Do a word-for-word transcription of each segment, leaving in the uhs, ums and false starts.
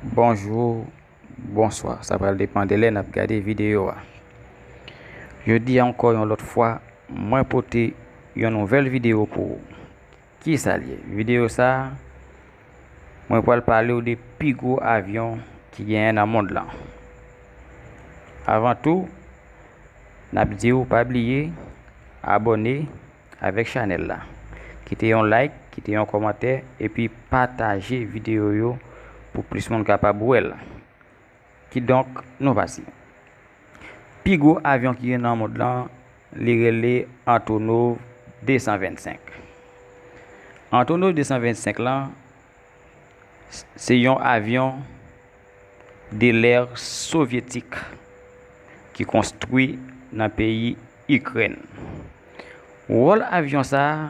Bonjou, bonswa, sa pral depann de lè n ap gade videyo a. Jodi a ankò yon lòt fwa, mwen pote yon nouvèl videyo pou ou. Kisa l ye? Videyo sa a, mwen pral pale w de pi gwo avyon ki genyen nan mond lan. Avan tou, n ap di w pa bliye abòne avèk chanèl la. Kite yon like, kite yon kòmantè, epi pataje videyo yo pou plis moun kapab wè l. Kidonk, nou pase. Pi gwo avyon ki gen nan mond lan, li rele Antonov de san vennsenk. Antonov de san vennsenk lan, se yon avyon de lè sovyetik ki konstwi nan peyi Ikrèn. Wòl avyon sa a,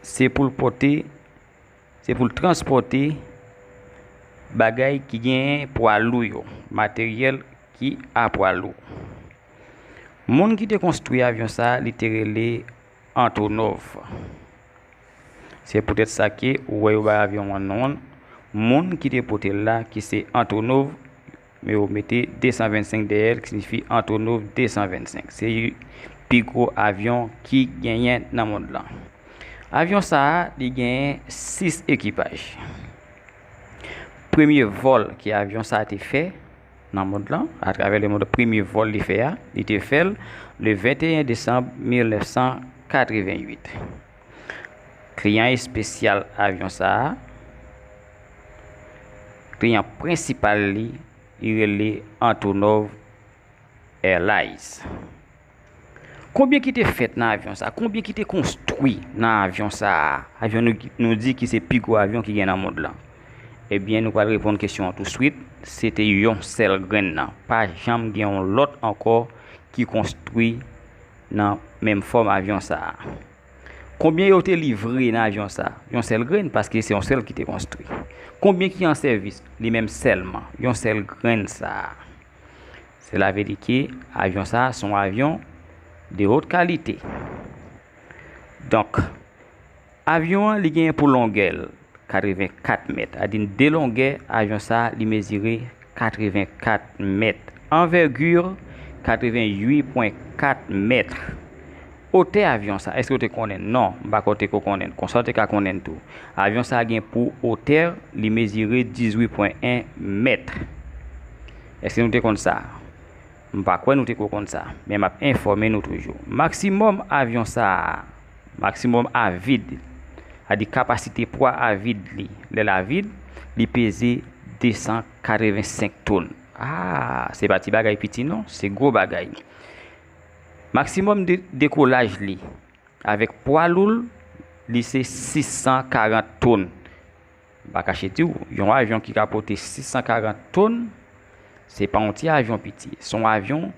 se pou l pote, se pou l transpòte bagay ki genyen pwa lou yo, materyèl ki a pwa lou. Moun ki te konstwi avyon sa a, li te rele Antonov. Se poutèt sa ke ou wè yo bay avyon an non an. Moun ki te pote l la, ki se Antonov, men yo mete de san vennsenk dèyè l, ki siyifi Antonov de san vennsenk. Se pi gwo avyon ki genyen nan mond lan. Avyon sa a, li genyen sis ekipaj. Premye vòl ke avyon sa a te fè nan mond lan, atravè lemond, premye vòl li fè a, li te fè l le venteyen desanm mil nèf san katreventuit. Kliyan espesyal avyon sa a, kliyan prensipal li, li rele Antonov Airlines. Konbyen ki te fèt nan avyon sa a? Konbyen ki te konstwi nan avyon sa a? Avyon nou, nou di ki se pi gwo avyon ki gen nan mond lan. Ebyen, nou pral reponn kesyon an touswit. Se te yon sèl grenn nan. Pa janm gen yon lòt ankò ki konstwi nan menm fòm avyon sa a. Konbyen yo te livre nan avyon sa a? Yon sèl grenn, paske se yon sèl ki te konstwi. Konbyen ki an sèvis? Li menm sèlman, yon sèl grenn sa a. Sela vle di ke avyon sa a se yon avyon de haute qualité. Donk, avyon an, li genyen pou longè l katrevenkat mèt. A di n de longè avyon sa a, li mezire katrevenkat mèt. Anvègi, katreventuit pwen kat mèt. Otè avyon sa, èske w te konnen? Non, m pa kwè w te ko konnen. Konsa w te ka konnen tou. Avyon sa gen pou otè, li mezire dizuit pwen en mèt. Èske nou te konn sa? M pa kwè nou te ko konn sa, men m ap enfòme nou toujou. Maksimòm avyon sa a, maksimòm a vid, sa di kapasite pwa a vid li, lè l a vid, li peze de san katrevensenk tonn. Ah, se pa ti bagay piti non, se gwo bagay. Maksimòm de, dekolaj li, avèk pwa lou l, li se sis san karant tonn. M pa kache di w, yon avyon ki ka pote sis san karant tonn, se pa yon ti avyon piti. Se yon avyon,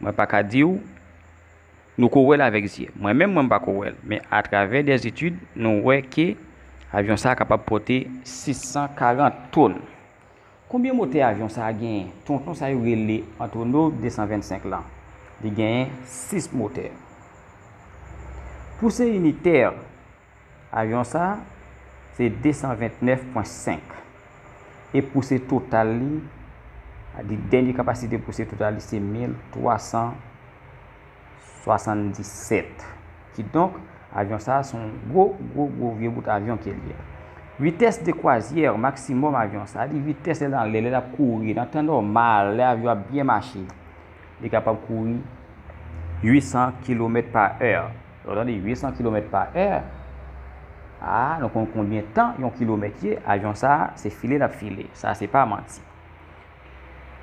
mwen pa ka di w, nou ko wè l avèk zye. Mwen menm, mwen pa ko wè l. Men atravè dè etid, nou wè ke avyon sa a kapab pote sis san karant tonn. Konbyen motè avyon sa a genyen? Tonton sa yo rele Antonov de san vennsenk lan. Li genyen sis motè. Pouse initè avyon sa a, se de san ventnèf pwen senk. E pouse total li, sa di dènye kapasite pouse total li, se mil twa san swasanndisèt. Kidonk, avyon sa a se yon gwo, gwo, gwo vye bout avyon ke l ye. Vitès de kwazyè maksimòm avyon sa a, sa di vitès lè l anlè, lè l ap kouri, nan tan nòmal, lè avyon ap byen mache, li kapab kouri uit san kilomèt pa è. Ou tande, uit san kilomèt pa è. Ah, nou konn konbyen tan yon kilomèt ye, avyon sa a, se file l ap file. Sa, se pa manti.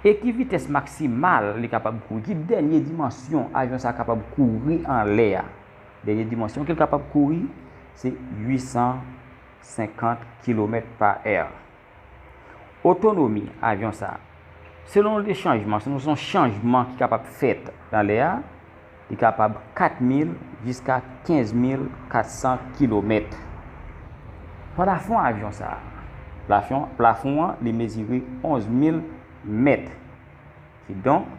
E ki vitès maksimal li kapab kouri? Ki dènye dimansyon avyon sa a kapab kouri anlè a? Dènye dimansyon ke l kapab kouri, se uit san senkant kilomèt pa è. Otonomi avyon sa a, selon de chanjman, selon son chanjman ki kapab fèt nan lè a, li kapab kat mil jiska kenz mil kat san kilomèt. Plafon avyon sa a, plafon, plafon an, li mezire onz mil mèt. Kidonk,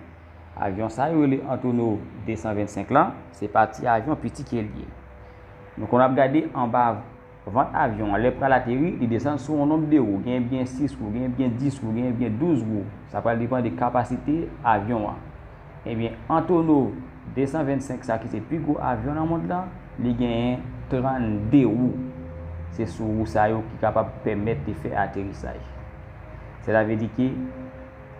avyon sa yo rele Antonov de san vennsenk lan, se pa ti avyon piti ke l ye. Nou konn ap gade anba Vant avyon an, lè pral ateri, li desann sou yon nonb de wou, genyen byen sis wou, genyen byen dis wou, genyen byen douz wou. Sa pral depann de kapasite avyon an. Ebyen, Antonov de san vennsenk sa ki se pi gwo avyon nan mond lan, li genyen trannde wou. Se sou wou sa yo ki kapab pèmèt li fè aterisaj. Sela vle di ke,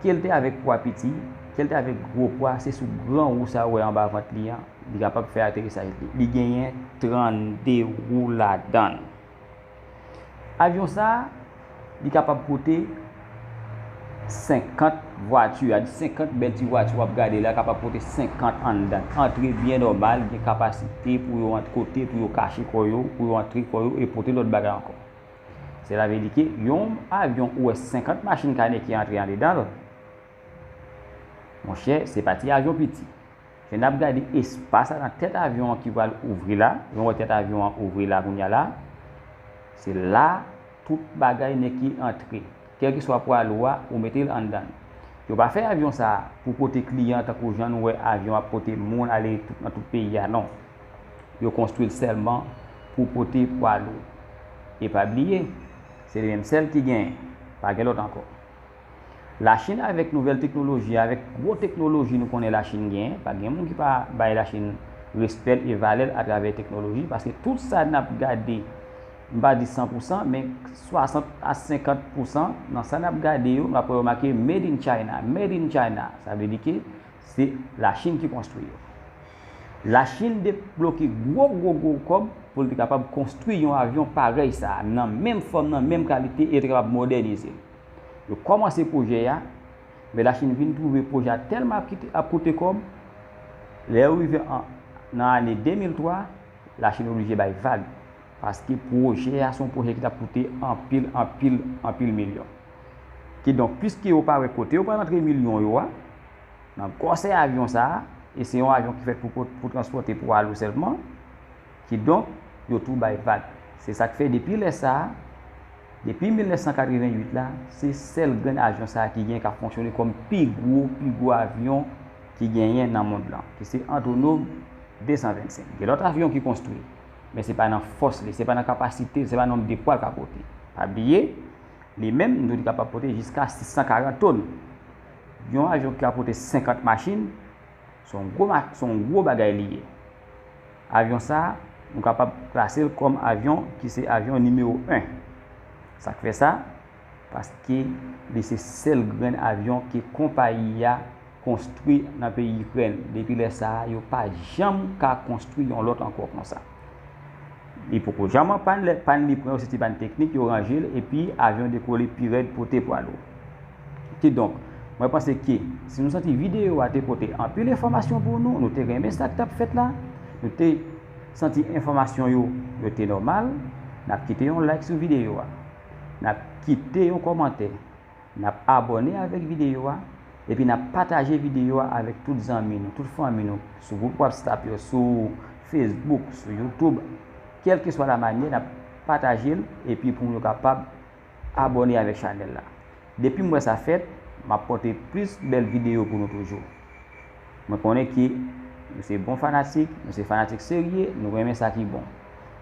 ke l te avèk pwa piti, ke l te avèk gwo pwa, se sou gran wou sa ou wè anba vant li an, li kapab fè aterisaj li. Li genyen trannde wou ladan l. Avyon sa a, li kapab pote senkant vwati, a di senkant bèl ti vwati w ap gade la, kapab pote senkant anndan. Antre byen nòmal, gen kapasite pou yo ant kote, pou yo kache kò yo, pou yo antre kò yo e pote lòt bagay ankò. Sela vle di ke yon avyon ou wè senkant machin kane ki antre andedan l, monchè, se pa ti avyon piti. Lè n ap gade espas la nan tèt avyon an ki pral ouvri la, jan w wè tèt avyon an ouvri la kounye a la, se la tout bagay nèk ki antre. Kèlkeswa pwa lou a, ou mete l anndan l. Yo pa fè avyon sa a pou pote kliyan tankou jan nou wè avyon ap pote moun ale tout, nan tout peyi a, non. Yo konstwi l sèlman pou pote pwa lou. E pa bliye, se li menm sèl ki genyen, pa gen lòt ankò. Lachin avèk nouvèl teknoloji, avèk gwo teknoloji nou konnen Lachin genyen, pa gen moun ki pa bay Lachin respè l e valè l atravè teknoloji, paske tout sa n ap gade, m pa di san pou san, men swasant a senkant pou san nan sa n ap gade yo, n ap wè yo make Made in China, Made in China. Sa vle di ke se Lachin ki konstwi yo. Lachin debloke gwo, gwo, gwo kòb pou l te kapab konstwi yon avyon parèy sa a, nan menm fòm, nan menm kalite, e te kapab mòdènize l. Yo kòmanse pwojè a, men Lachin vin twouve pwojè a tèlman ap kite, ap koute kòb, lè yo rive an, nan ane de mil twa, Lachin oblije bay vag, paske pwojè a se yon pwojè ki t ap koute anpil, anpil, anpil milyon. Kidonk, piske yo pa wè kote yo pral antre milyon yo a, nan gwosè avyon sa a, e se yon avyon ki fèt pou, pou, pou transpòte pwa lou sèlman, kidonk, yo tou bay vag. Se sa k fè depi lè sa a, depi mil nèf san katreven uit la, se sèl grenn avyon sa a ki gen k ap fonksyone kòm pi gwo, pi gwo avyon ki genyen nan mond lan, ki se Antonov de san vennsenk. Gen lòt avyon ki konstwi, men se pa nan fòs li, se pa nan kapasite l, se pa nonb de pwa l ka pote. Pa bliye, li menm, nou di li kapab pote jiska sis san karant tonn. Yon avyon ki ka pote senkant machin, se yon gwo, ma- se yon gwo bagay li ye. Avyon sa a, nou kapab klase l kòm avyon ki se avyon nimewo en. Sa k fè sa? Paske li se sèl grenn avyon ke konpayi a konstwi nan peyi Ikrèn. Depi lè sa a, yo pa janm ka konstwi yon lòt ankò konsa. Li poko janm an pàn, lè pàn li pran yo, se ti pàn teknik, yo ranje l, epi avyon dekole pi rèd, pote pwa lou. Kidonk, mwen panse ke si nou santi videyo a te pote anpil enfòmasyon pou nou, nou te renmen sa k t ap fèt la, nou te santi enfòmasyon yo, yo te nòmal, n ap kite yon like sou videyo a. N ap kite yon kòmantè. N ap abòne avèk videyo a, epi n ap pataje videyo a avèk tout zanmi nou, tout fanmi nou, sou gwoup WhatsApp yo, sou Facebook, sou YouTube, kèlkeswa la manyè, n ap pataje l, epi pou moun yo kapab abòne avèk chanèl la. Depi m wè sa fèt, m ap pote plis bèl videyo pou nou toujou. Mwen konnen ke nou se bon fanatik, nou se fanatik serye, nou renmen sa ki bon.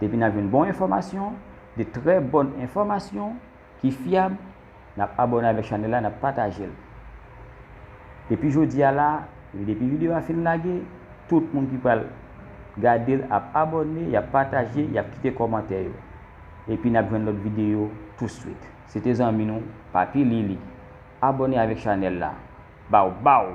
Depi n ap jwenn bon enfòmasyon, de trè bòn enfòmasyon ki fyab, n ap abòne avèk chanèl la, n ap pataje l. Depi jodi a la, depi videyo a fin lage, tout moun ki pral gade l ap abòne, y ap pataje, y ap kite kòmantè yo. Epi n ap jwenn lòt videyo touswit. Se te zanmi nou, Papi Lili. Abòne avèk chanèl la. Bawbaw!